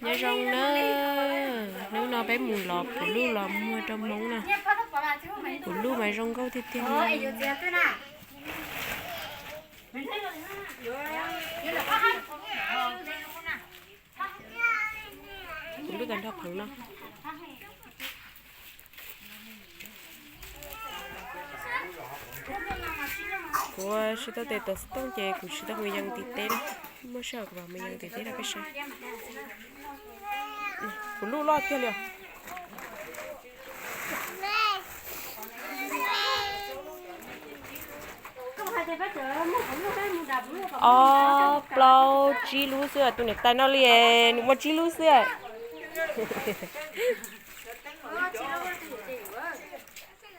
Nyob zoo na, hnub no peb mus lov puv luj los muag rau Hmoob na. Puv luj mas zoo nkauj tiag tiag li. Puv luj tag nrho pheev no. Kuv tsis tau tes tuav xov tooj ces kuv tsis tau mus yees ntiv teb na. Muaj sij hawm kuv mam mus yees ntiv teb rau peb saib. Puv luj loj tiag li os. Ob plaub tsib lub xwb, tus niam tais no li nws muaj tsib lub xwb.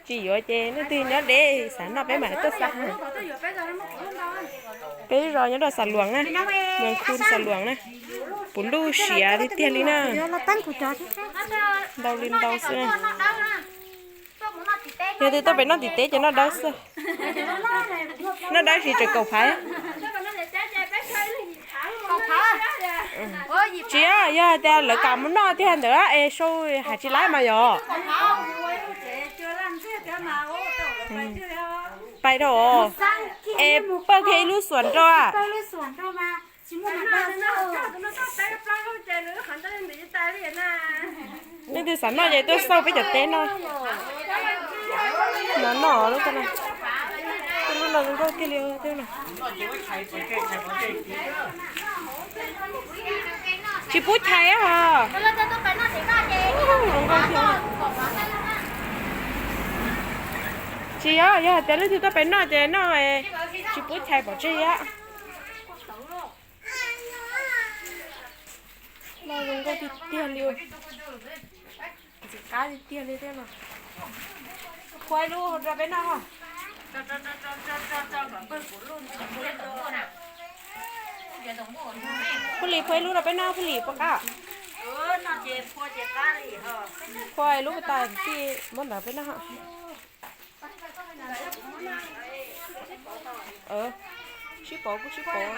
Tsis yuav ces leej twg nyob deb xav noj peb mam tuaj xa. Peb zos nyob rau Xav Luam na, Moos Khu Xav Luam na. Puv luj siav tiag tiag li na. Ntau li ntau xwb na. Yog twg tuaj pem noj tim teb ces noj dawb xwb. Noj dawb tsis tseem kaum phav. Tsis, yog tias lawv kam mus noj tiag ntawd es sau hais tsis laib mas yog. Pais rau, es pawg kiag ib lub xuam rau. Leej twg xav noj ces tuaj xauj peb cov teb no. No noj lub ko na. Lub no zoo nkauj tiag li na. Tsis pub chais os. Tsis, yog tias leej twg tuaj pem noj ces noj, tsis pub chais pov tseg. Noj zoo nkauj tiag tiag li. Ntxim qab tiag tiag li thiab no. Phua ib lub rau peb noj. Phub Lis, phua ib lub rau peb noj, Phub Lis puas qab? Phua ib lub puas tas tij muab ntawd peb noj. Sib pov kuj sib pov.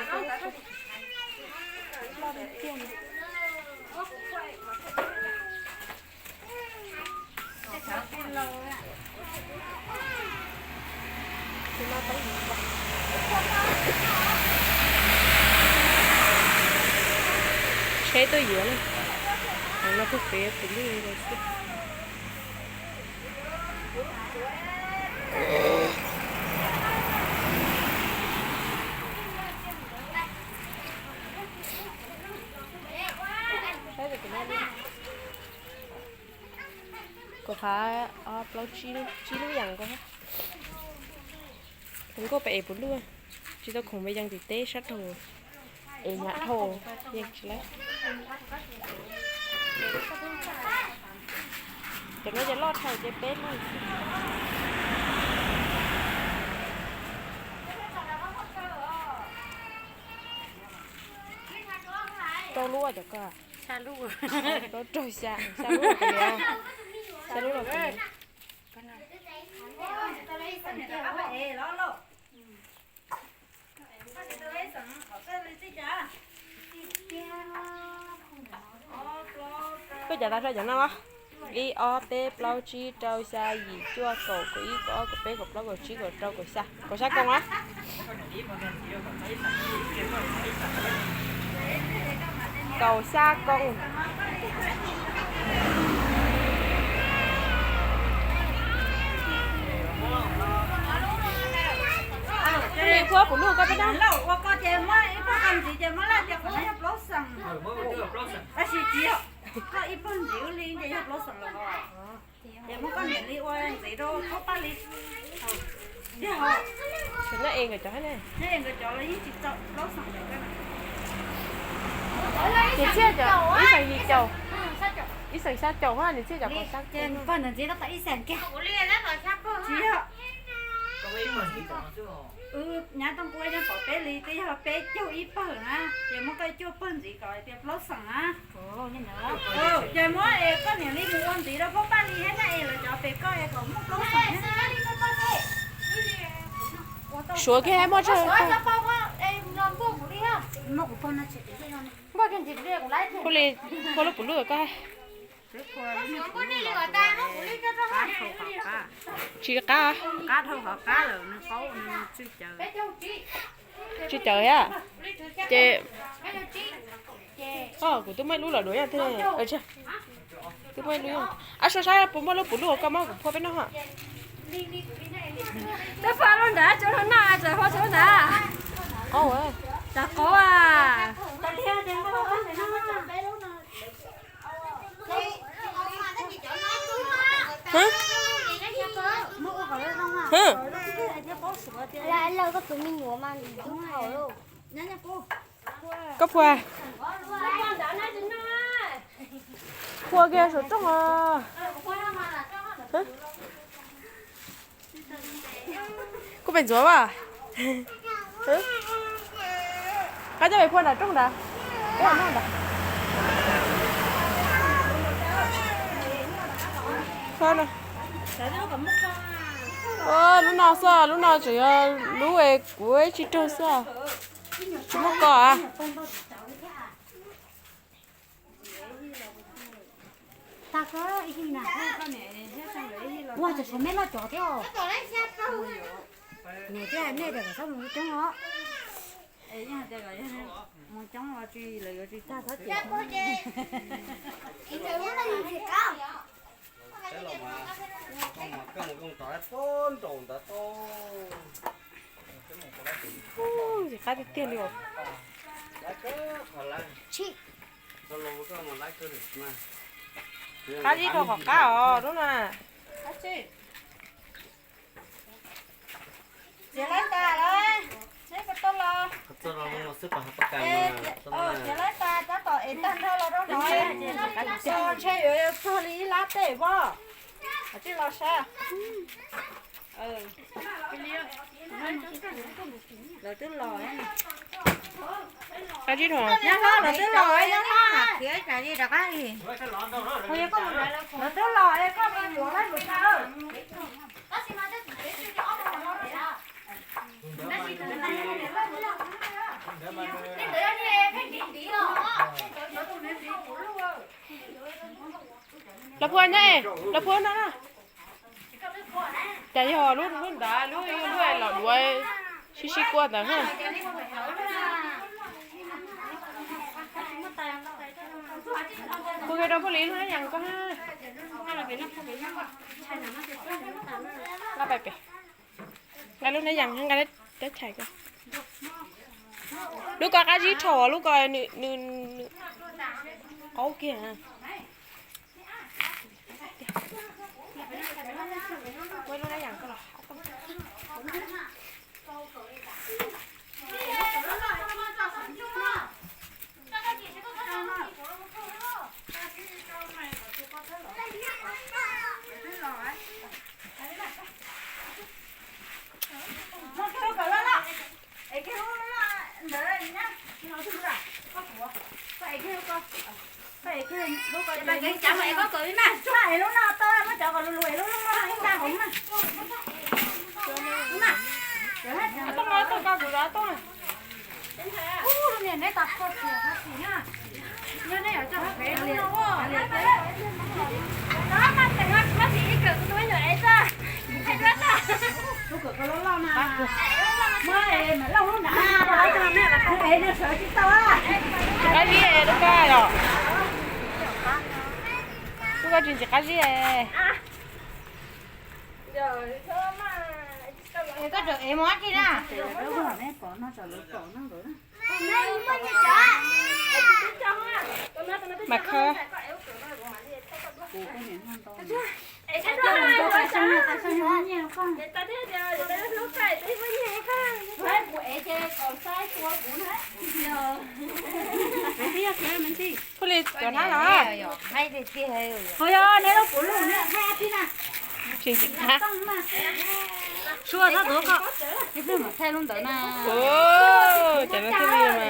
Tsheb tuaj yuav na. Qhov no kuj pem puv luj nkaus xwb. Kaum phav, ob plaub tsib lub, tsib lub yam nkaus. Puv nkauj pem es puv luj, tsis tau khoom mus yees tim teb sab rau es hnyav dhau, yees tsis laib. Cov no ces loj dhau ces peb lub xwb. Rau lub cov ko. Rau xya, xya lub los, xya lub los. Koj cav tas rau cov no los? Ib ob peb plaub tsib rau xya yim cuaj kaum kaum ib kaum ob kaum peb kaum plaub kaum tsib kaum rau kaum xya, kaum xya koos na. Kaum xya koos. Phua puv luj koj peb na. Ua koj ces muab ib pawg ntxiv ces muab lawm ces qhov no yog plaub xees. Tab sis tsis yog, koj ib pawg ntxiv ua li ces yog plaub xees lawm os. Ces muab koj niam li ua ntxiv rau khaub paj li. Nyob es nkawd cov, nyob es nkawd cov los yeej tsis txaus plaub xees lawm. Ces txhiaj cov ib xees yim caum, ib xeem xya caum ha, nws txhiaj cov qhov xya. Ces pawg ntawd ntxiv tab tom ib xees kiag. Tsis yog. Nyab tooj kuv yeej pom peb li twb yog peb caug ib pawg na, ces muab koj cuaj pawg ntxiv kom tias plaub xees na. Ces muab es koj niam li mus ua ntxiv rau khaub paj li thiab na, es lawv cov pem koj es kom muaj plaub xees thiab. Suav kiag muaj tso. Ua li, phua lub pum lub koj. Tsis qab. Tsis caws thiab. Ces, o, kuv twb muaj ib lub los duav yog thiab. Twb muaj ib lub. Ab, saib saib puas muaj lub pum lub koj muab kuv phua peb noj. Twb phua lub nrad, tsuas lub noj, tsuas phua tsuas lub nrad. Qos, tsuas qos a. Koj phua, phua kiag saum rooj os. Kuj pem ntxuav as. Qab coj pem phua nram rooj ntawd. Lub no xwb, lub no tseem yog lub es kuv ib tsis raug xwb. Tsis muaj koj. Ua, cov me loj cov thiab. Nej thiab nej tias kom txhob mus coob os. Ntxim qab tiag tiag li os. Qab zib rau qhov qab os lub na. Txiav laib tas lawm, seb puas tuaj los. Txiav laib tas tab tom ev tag nrho los rau no. Ntshe yuav txog li ib lab tej pob. Qhov tij los saib. Lawv twb los, nyob hlob, lawv twb los, nyob hlob. Lawv twb los, koj mus yuav laib mus tau. Los phua nyob, los phua no na. Cas yog lub, lub ntawd lub, lub los duav sib sib kua ntawd na. Kuv rau phooj lis lub nab yas koj. Nqa pais pem, nqa lub nab yas, nqa lub teb chais ko. Lub ko qab zib dhau, lub ko nws, nws qaub kiag. Qab zib lub ko os. Lub ko tsis ntxim qab zib. Koj tseem ev mus dab tsi na? Mas khawb. Puag li cov hnab no. Tsis ntxim qab. Sua thab tuav koj. Ib pliag mam thaij lub ntawd na. Cov no thiaj li mas.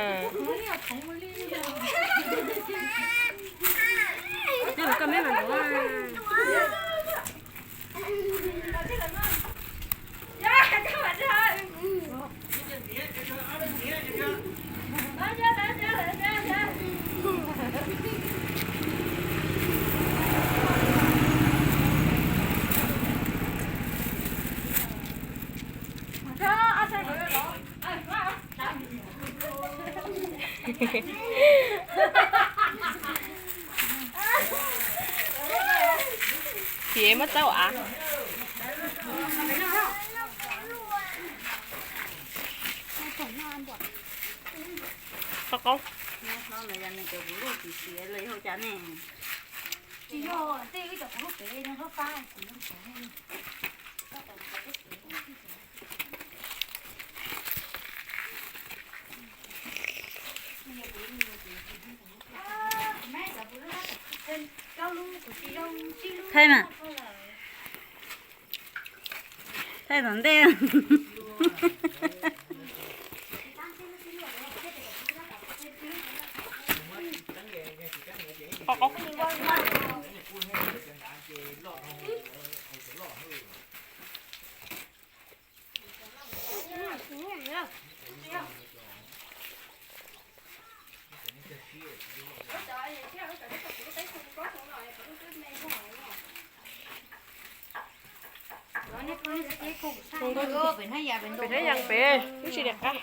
Ces muab txaub av. Qos qaub. Thaij mas. Thaij tom ntej. Pem hnab yas pem, lub tsis li qab.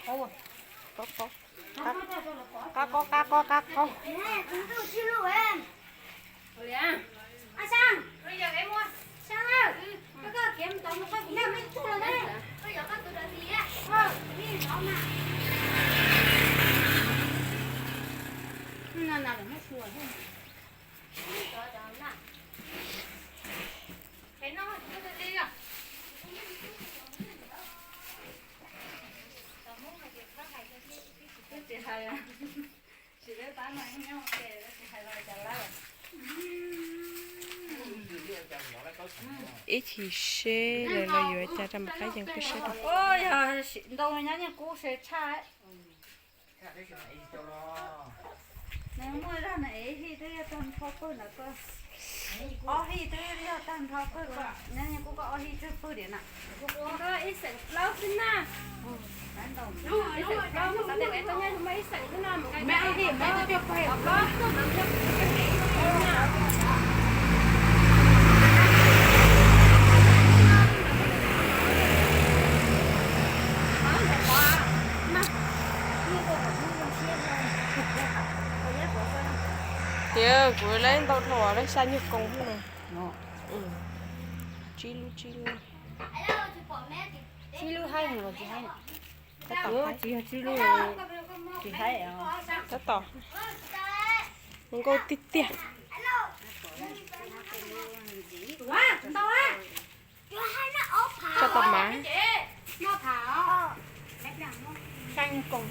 Qab qos, qab qos, qab qos, qab qos. Ib chim seb lawv los yuav cas rau mam qab yees peb seb. Ntau nyob yeej kub se tshaj. Nws muaj zog na, ib hij twb yog tag nrho pawg ntawd ko. Ob hij twb yog tag nrho pawg ko, nyob yeej kub koj ob hij tsawg pawg diam na. Ib xeem plaub xwb na. Ib xeem plaub, xav tias lawv tau nyob muaj ib xeem xwb na, mus nqa ib xeem plaub. Tias kuv lawv ntau dhau, lawv xya nyuag koos xwb na. Tsib lub, tsib lub. Tsib lub haib los tsis haib? Tsis yog tsib lub, tsis haib. Tab tom nkauj tiag tiag. Tso tau mas. Xya nyuag koos.